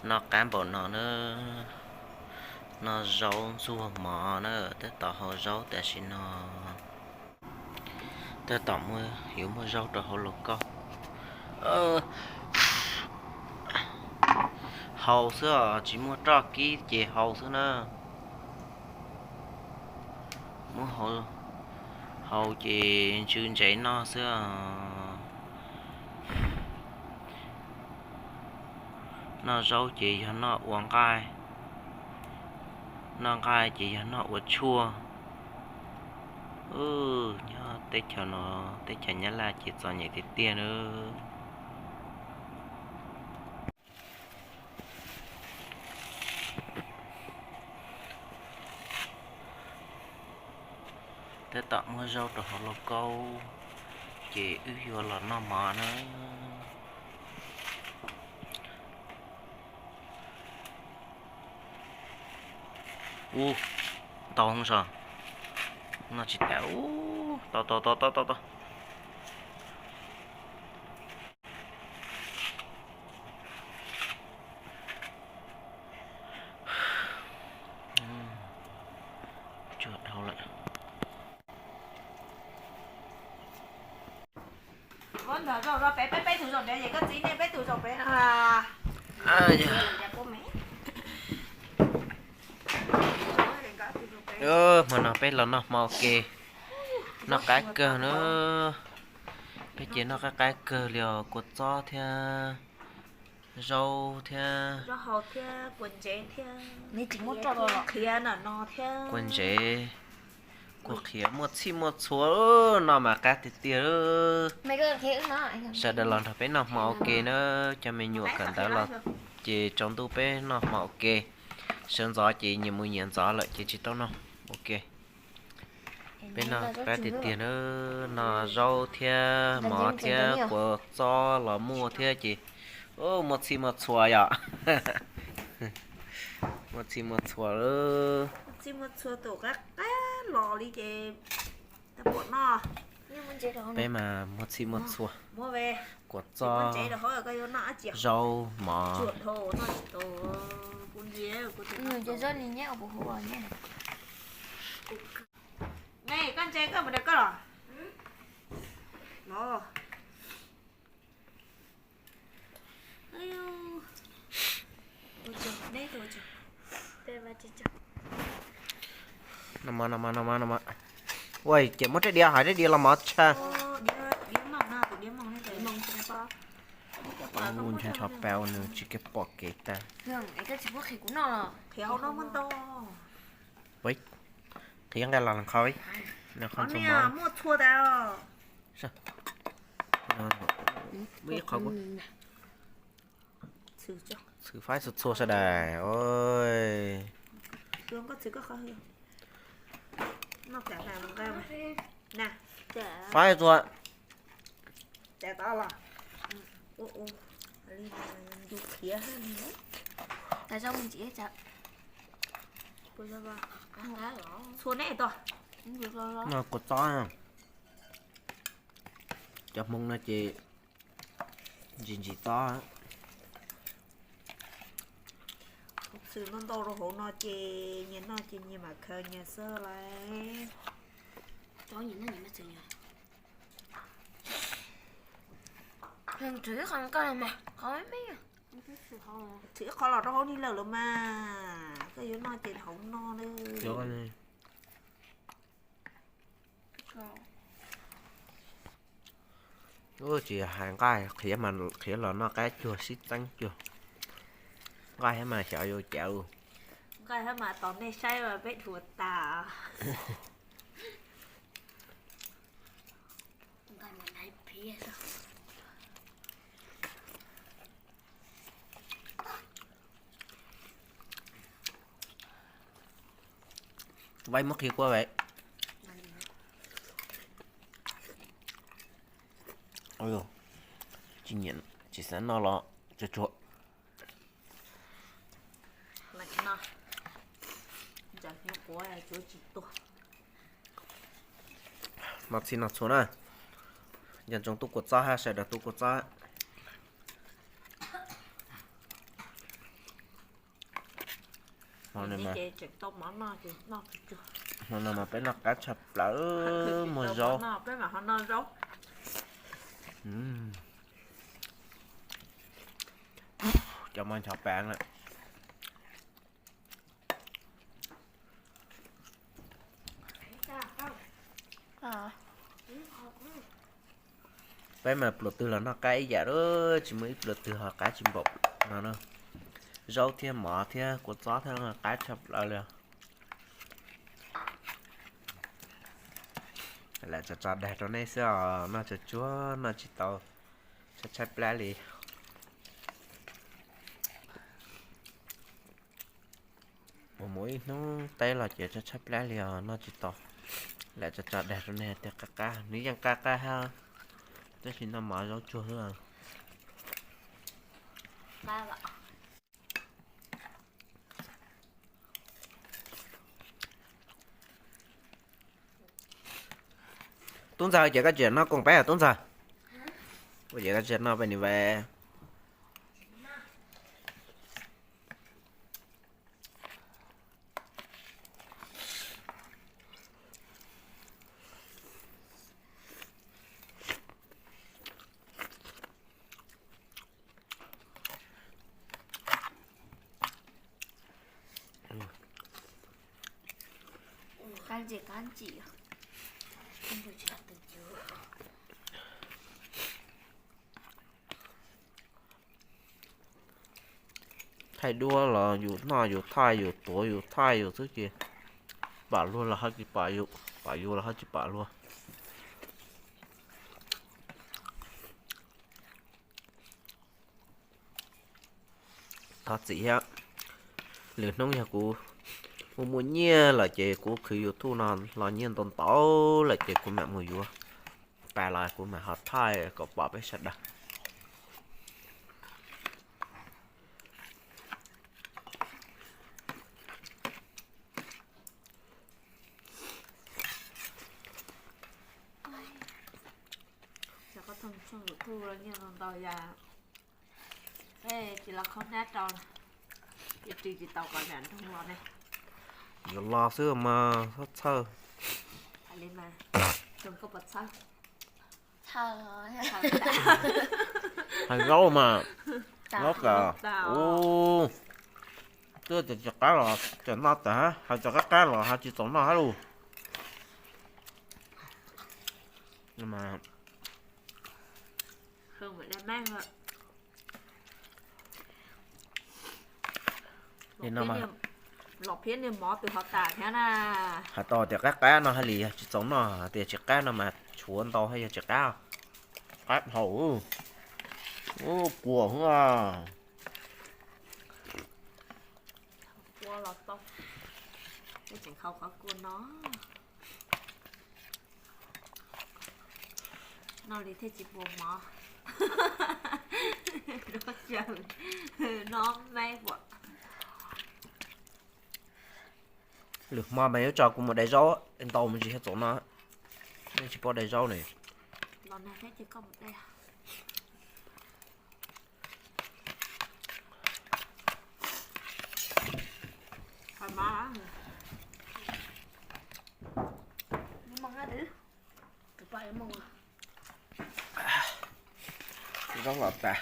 Noj qab npaum no na, noj zaub ntxuag mov na, tab tom hau zaub tam sim no. Tab tom muaj, yuav muaj zaub rau hauv lauj kaub. Hau xwb os, tsis muaj roj kib ces hau xwb na. Muab hau, hau ces ntsw ntsev noj xwb os. Noj zaub ces yog noj ua nqaij, noj nqaij ces yog noj ua tshuaj. Nyob teb chaws no, teb chaws Nyab Laj ces txom nyem tiag tiag na. Tab tom muab zaub rau hauv lauj kaub, ces wb yuav los noj mov na. Ub, tau so, noj tsis tas. Ub, tau tau tau tau tau tau. Tsuag dhau lawm. Koj ntawm zaum no peb, peb peb tug zaum nrad, ces koj txiv nej peb tug zaum pem no. Hmo no peb los noj hmo ua ke, noj qab kawg na. Peb ces noj qab qab kawg li os, kua txob thiab zaub thiab, kua ntsev, kua qhiav, muaj txhij muaj txhua, noj mas qab tiag tiag. Sawv daws los nrog peb noj hmo ua ke na, cov me nyuam kawm ntawv los ces tsaus ntuj peb noj hmo ua ke. Sawv ntxov ces nyias mus nyias ntxov lawm ces tsis tau noj ua ke. Peb noj qab tiag tiag na, noj zaub thiab mov thiab kua txob los muaj thiab ces muaj txhij muaj txhua yom. Muaj txhij muaj txhua lawm. Txhij muaj txhua tus qab qab los li ces tau pom noj. Peb mas muaj txhij muaj txhua, kua txob, zaub, mov, ne, koj ntse koj mus nrog koj los? Ua ces muab rab diav, hais rab diav los mov tshaj. Ntshe ncho pa nws tsis kev pom kev tag. Qhia nqaij los qhov, qhov muaj txhua tas. Muaj ib qho, txhwv faib txhua txhua sawv daws. Faib txhua. Noj kua txob, cov Hmoob no ces ntsim ntsim txob. Txhwv ntau ntau rau hauv no ces nyias noj ces nyias mam khaws nyias xwb lauj. Txhwv ib qho los rau hauv ni lawm los mas, koj yuav noj ces hauv no na. Tsis hais nqaij, qhiav mas qhiav los noj qab cuag sib txeeb cuag. Nqaij thiab mas xyov yuav cas li. Nqaij thiab mas tos nej saib mas peb dhuav tas. Vaib muab qhia kuv ve. Tsis nyiam, tsis xav noj los tsuag tsuag. Noj txhij noj txhua na. Nco ntsoov tub kua txob hab, sawv daws tub kua txob. Hmo no mas peb noj qab tshaj plaws, muag zaub. Cov mov nchov peev lawm. Peb mas pluas twg los noj qab ib yam, tsis muaj ib pluas twg ho qab tsis npaum no na. Zaub thiab mov thiab kua txob thiab qab tshaj plaws li. Lam tso tso dag rau nej xwb os, noj tsuag tsuag noj tsis tau, tshaib tshaib plab li. Mus mus ib hnub teb los ces tshaib tshaib plab li os, noj tsis tau. Lam tso tso dag rau nej tias qab qab, nws yeej qab qab hab, tab sis noj mov zaub tsuag xwb. Tub ntxawg, ces koj tsis noj koom peb os tub ntxawg? Ua ces koj tsis noj peb ni ve. Thaij duab los yus noj yus thaij, yus tuav yus thaij yus xwb ces pom luag los ho tsis pom yus, pom yus los ho tsis pom luag. Thov txim thiab, lwm hnub yog kuv muaj muaj nyiaj lawm ces kuv khwv YouTube no los nyiaj ntau ntau lawm ces kuv mam mus yuav pas los kuv mam ho thaij kom pom peb sawv daws. Tsis los khaub hnab rau, ris tsis tau kom nram nroog los ne. Yuav los xwb mas txhob txhawj. Hais zaub mas, zaub tas, twb tias tsis qab los tseem noj tas, hais tias qab qab los ho tsis txaus noj hab lauj. Hais tau tias qab qab no haj li yog tsis txaus noj, tias tsis qab no mas tshuav ntau haj yog tsis qab. Qab hau, kua hwv. Noj li thiaj tsis pua mov. Noj meb puas. Lwm hmo mas yuav tso kuv mus dai zaub ntau me ntsis thiaj txaus noj. Nej tsis paub dai zaub ne. Zaub los tas,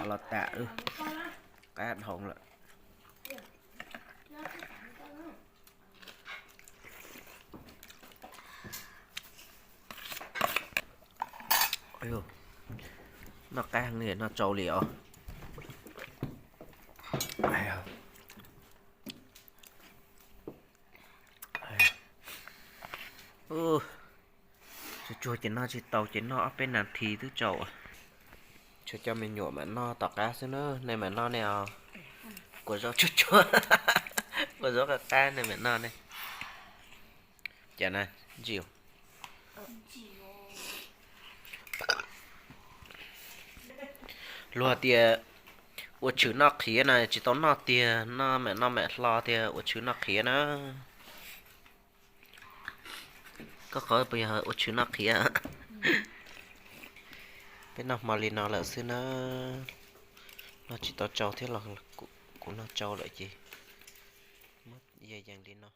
los tas, qab dhau lawm. Noj qab heev li, noj tsau li os. Tsuag tsuag ces noj tsis tau ces noj ob peb nas this twb tsau. Tshuav cov me nyuam mam noj tom qab xwb na, nej mam noj nej os. Kua zaub tsuag tsuag, kua zaub qab qab nej mam noj nej. Cas na, ntsim. Luag tias ua tshwm noj qhiav na, tsis tau noj tiag, noj mam noj mam hlo tiag, ua tshwm noj qhiav na. Koj qhov puas yog ua tshwm noj qhiav? Peb noj hmo li no lawm xwb na. Noj tsis tau tsau thiab los kuv noj tsau lawm ces Yog yees li no.